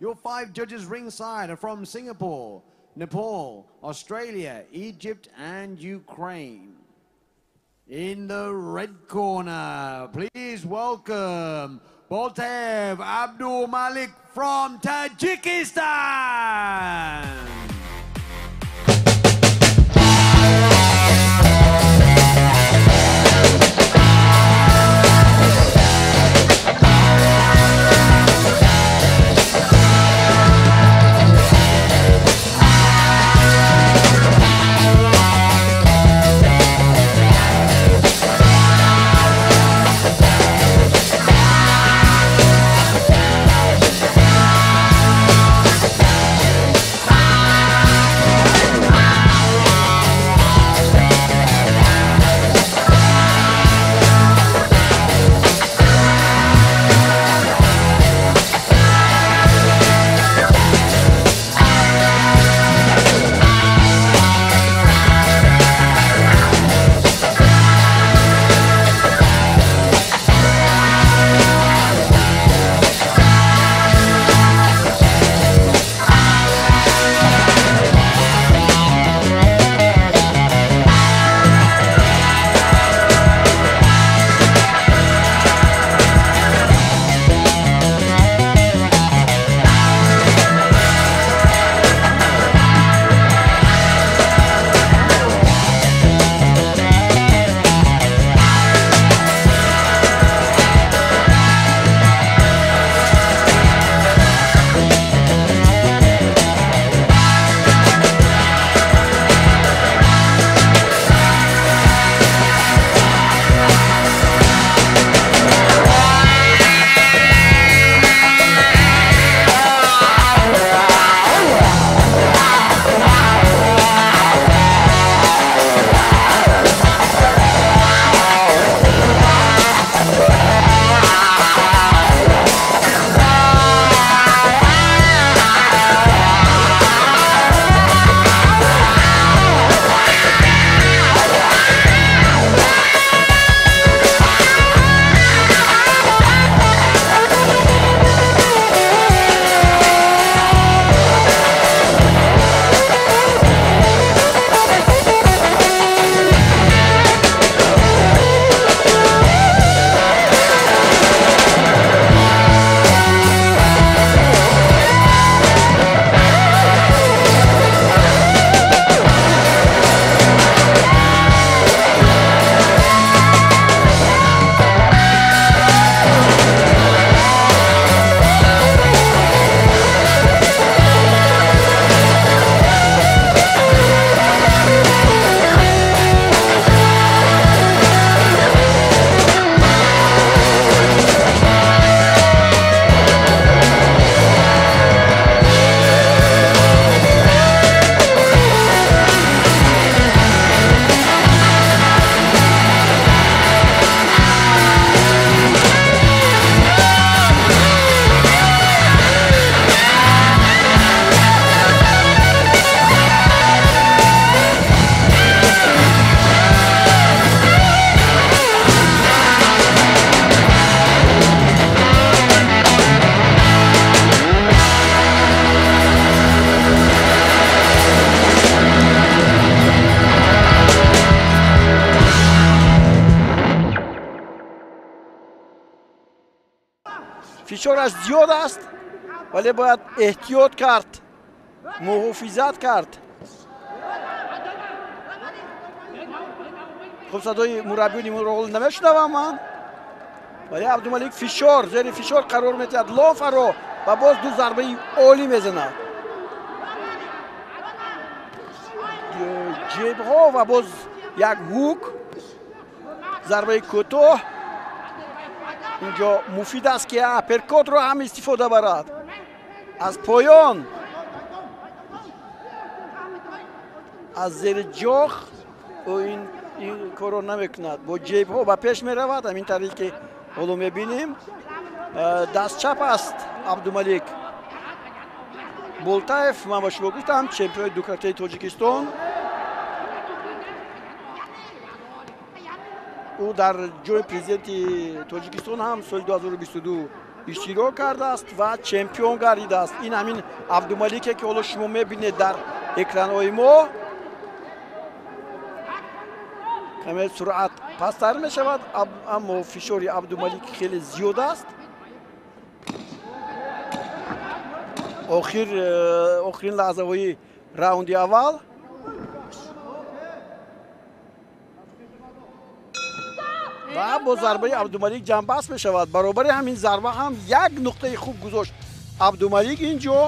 Your 5 judges ringside are from Singapore, Nepal, Australia, Egypt and Ukraine. In the red corner, please welcome Boltaev Abdumalik from Tajikistan. Фишораш зиёд аст, вале бояд эҳтиёт кард, муҳофизат кард. Хуб, садои мураббиёни моро намешунавам ман, вале Абдумалик фишор, зери фишор қарор медиҳад лофаро ва боз ду зарбаи олӣ мезанад. Ҷебҳо ва боз як ҳук, зарбаи кӯтоҳ. Инҷо муфид аст ки апперкотро ҳам истифода барад. Аз поён, аз зери ҷоғ ӯ ин корро намекунад, бо ҷебҳо ба пеш меравад. Ҳамин тариқ ки ҳоло мебинем, дастчап аст Абдумалик Болтаев. Ман ба шумо гуфтам, чемпиони дукратаи Тоҷикистон. Ӯ дар ҷои президенти Тоҷикистон ҳам соли 2022 иштирок кардааст ва чемпион гардидааст. Ин ҳамин Абдумалике ки ҳоло шумо мебинед дар экранҳои мо. Каме суръат пасттар мешавад, аммо фишори Абдумалик хеле зиёд аст. Охирин лаҳзаҳои раунди аввал. Ва бо зарбаи Абдумалик ҷамъбаст мешавад. Баробари ҳамин зарба ҳам як нуқтаи хуб гузошт Абдумалик инҷо.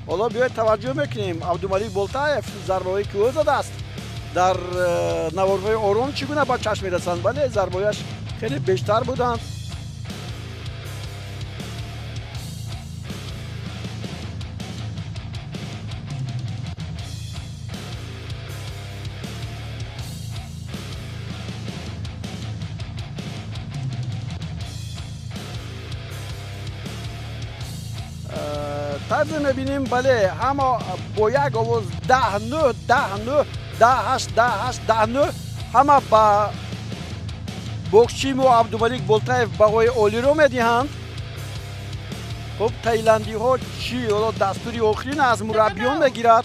Ҳоло биёед таваҷҷӯҳ мекунем, Абдумалик Болтаев зарбаҳое ки ӯ задааст дар наворҳои ором чӣ гуна ба чашм мерасанд. Бале, зарбаҳояш хеле бештар буданд. Тарзе мебинем, бале, ҳама бо як овоз 10-9, 10-9, 10-8, 10-8, 10-9 ҳама ба боксчии мо Абдумалик Болтаев баҳои олиро медиҳанд. Хуб, таиландиҳо чӣ ҳоло дастури охирин аз мураббиён мегирад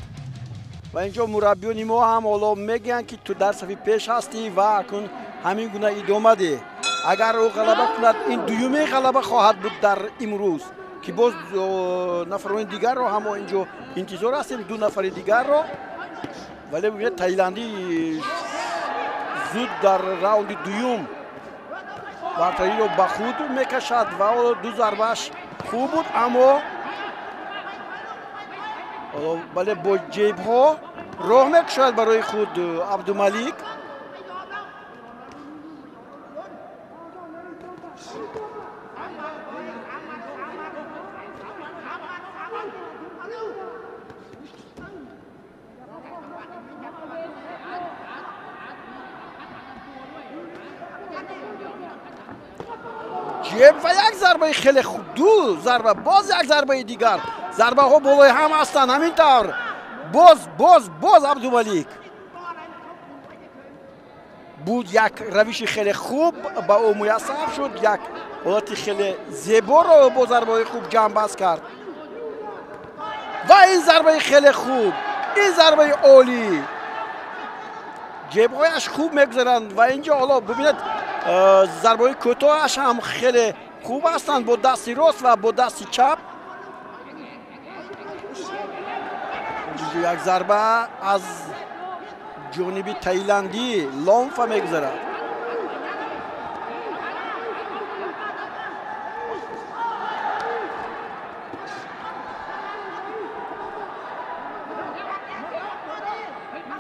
ва инҷо мураббиёни мо ҳам ҳоло мегӯянд, ки ту дар сафи пеш ҳастӣ ва акнун ҳамин гуна идома деҳ. Агар ӯ ғалаба кунад, ин дуюми ғалаба хоҳад буд дар имрӯз, ки боз нафарони дигарро ҳам инҷо интизор ҳастем, ду нафари дигарро. Вале бибинед, таиландӣ зуд дар раунди дуюм бартариро ба худ мекашад ва ду зарбааш хуб буд, аммо бале, бо ҷебҳо роҳ мекушояд барои худ Абдумалик. Ҷеб ва як зарбаи хеле хуб, ду зарба, боз як зарбаи дигар. Зарбаҳо болои ҳам ҳастанд, ҳамин тавр. Боз, боз, боз Абдумалик. Буд як равиши хеле хуб ба ӯ муяссар шуд, як ҳолати хеле зеборо бо зарбаҳои хуб ҷамъбаст кард. Ва ин зарбаи хеле хуб, ин зарбаи олӣ. Ҷебҳояш хуб мегузаранд ва инҷо ҳоло бибинед, зарбаҳои кӯтоҳаш ҳам хеле хуб ҳастанд бо дасти рост ва бо дасти чап. Як зарба аз ҷониби таиландӣ Ломфа мегузарад.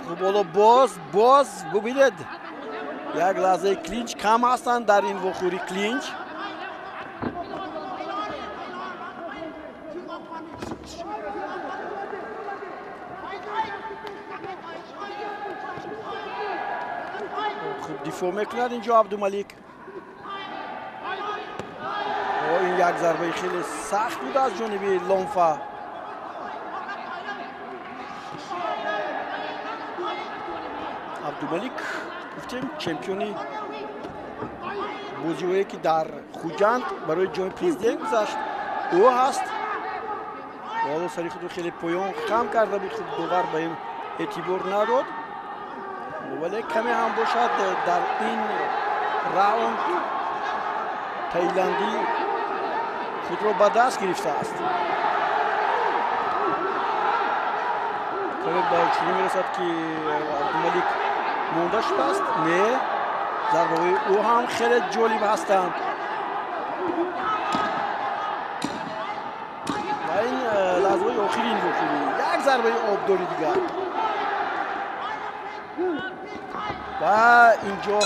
Хуб, ҳоло боз, боз бубинед, як лаҳзаи клинч кам ҳастанд дар ин вохӯри клинч. Хуб дифоъ мекунад инҷо Абдумалик. Ин як зарбаи хеле сахт буд аз ҷониби Ломфа. Абдумалик гуфтем чемпиони бозиҳое ки дар Хуҷанд барои ҷоми президент гузашт, ӯ ҳаст. Ҳоло сари худро хеле поён хам карда буд, хуб довар ба ин эътибор надод, вале каме ҳам бошад дар ин раунд таиландӣ худро ба даст гирифтааст. Каме ба чунин мерасад, ки Абдумалик монда шудааст. Не, зарбаҳои ӯ ҳам хеле ҷолиб ҳастанд. Ва ин лаҳзаҳои охирин вохӯрӣ, як зарбаи обдори дигар ва инҷо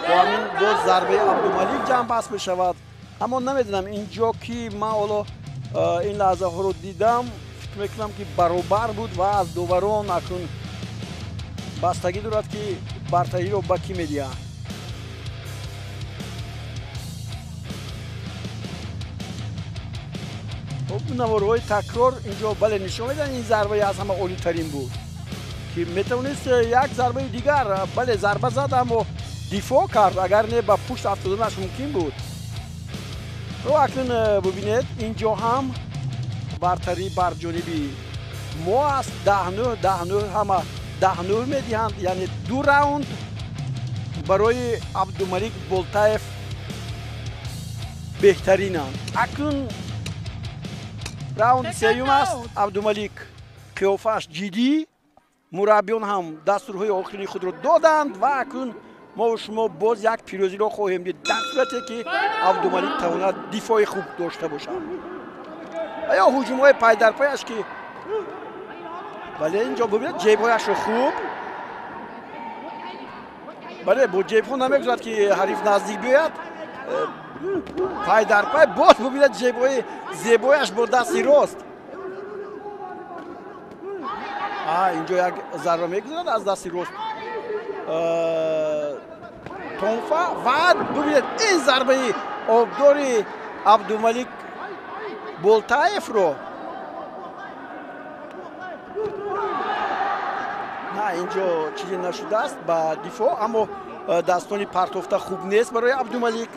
бо ҳамин боз зарбаи Абдумалик ҷамъбаст мешавад. Аммо намедонам инҷо ки ман ҳоло ин лаҳзаҳоро дидам, фикр мекунам, ки баробар буд ва аз доварон акнун бастагӣ дорад, ки бартариро ба кӣ медиҳанд. Хуб, наворҳои такрор инҷо бале нишон медиҳанд, ин зарбаи аз ҳама олитарин буд, ки метавонист як зарбаи дигар, бале, зарба зад, аммо дифоъ кард, агар не ба пушт афтоданаш мумкин буд. Акнун бубинед, инҷо ҳам бартарӣ бар ҷониби мо аст. 10-9, 10-9, ҳама 10-9 медиҳанд, яъне 2 раунд барои Абдумалик Болтаев беҳтаринанд. Акнун раунди сеюм аст. Абдумалик қиёфааш ҷиддӣ, мураббиён ҳам дастурҳои охирини худро доданд ва акнун мо шумо боз як пирӯзиро хоҳем дид, дар сурате ки Абдумалик тавонад дифои хуб дошта бошад ва ё ҳуҷумҳои пайдарпаяш ки, бале, инҷо бубинед ҷебҳояшро хуб, бале, бо ҷебҳо намегузорад ки ҳариф наздик биёяд. Пайдарпай боз бубинед ҷебҳои зебояш бо дасти рост. Инҷо як зарба мегузорад аз дасти рост Тонфа ва бубинед ин зарбаи обдори Абдумалик Болтаевро. На, инҷо чизе нашудааст ба дифоъ, аммо дастони партофта хуб нест барои Абдумалик.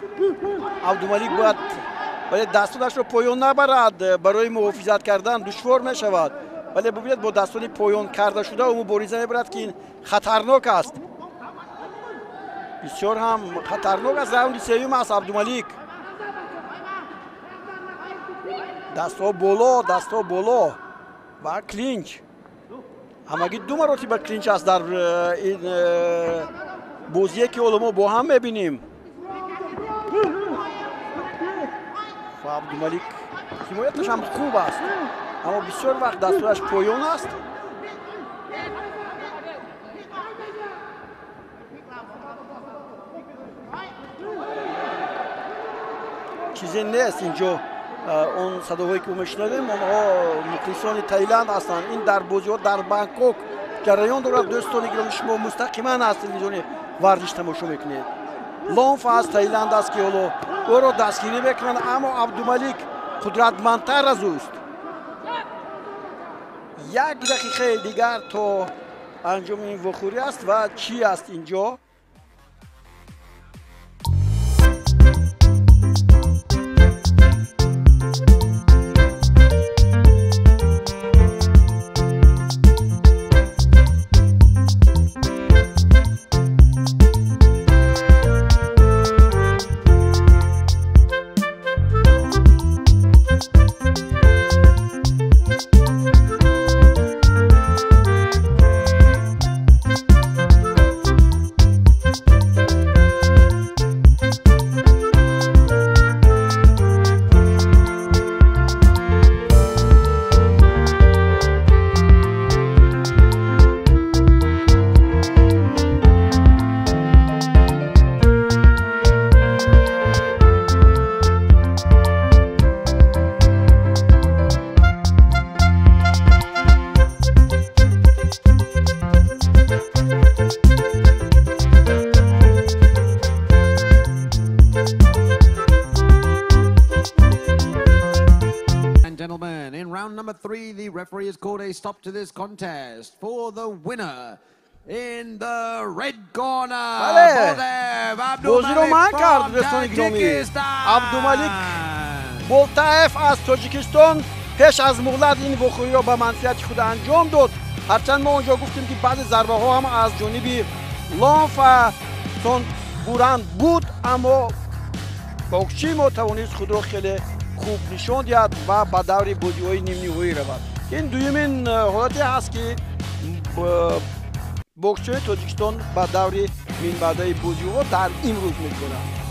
Абдумалик бояд дастонашро поён набарад, барои муҳофизат кардан душвор мешавад. Вале бубинед, бо дастони поён карда шуда ӯ мубориза мебарад, ки ин хатарнок аст, бисёр ҳам хатарнок аст. Раунди сеюм аст. Абдумалик дастҳо боло, дастҳо боло ва клинч. Ҳамагӣ 2 маротиба клинч аст дар ин бозие ки ҳоло мо бо ҳам мебинем. Ва Абдумалик ҳимояташ ҳам хуб аст, аммо бисёр вақт дастураш поён аст. Чизе нест инҷо. Он садоҳое ки мо мешунавем, онҳо мухлисони Таиланд ҳастанд. Ин дар бозиҳо дар Бангкок ҷараён дорад. Дӯстони гиромӣ, шумо мустақиман аз телевизиони варзиш тамошо мекунед. Лонфа аз Таиланд аст ки ҳоло ӯро дастгирӣ мекунанд, аммо Абдумалик қудратмандтар аз ӯст. 1 дақиқаи дигар то анҷоми ин вохӯрӣ аст ва чӣ аст инҷо? Referee has called a stop to this contest for the winner in the red corner. Бозиро манъ кард, дӯстони гиромӣ. Абдумалик Болтаев аз Тоҷикистон пеш аз муҳлат ин вохӯриро ба манфиати худ анҷом дод. Ҳарчанд мо онҷо гуфтем ки баъзе зарбаҳо ҳам аз ҷониби Лонфа Сонбуран буд, аммо боксчии мо тавонист худро хеле хуб нишон диҳад ва ба даври бозиҳои нимниҳоӣ равад. Ин дуюмин ҳолате ҳаст ки боксчиҳои Тоҷикистон ба даври минбаъдаи бозиҳо дар имрӯз мегузоранд.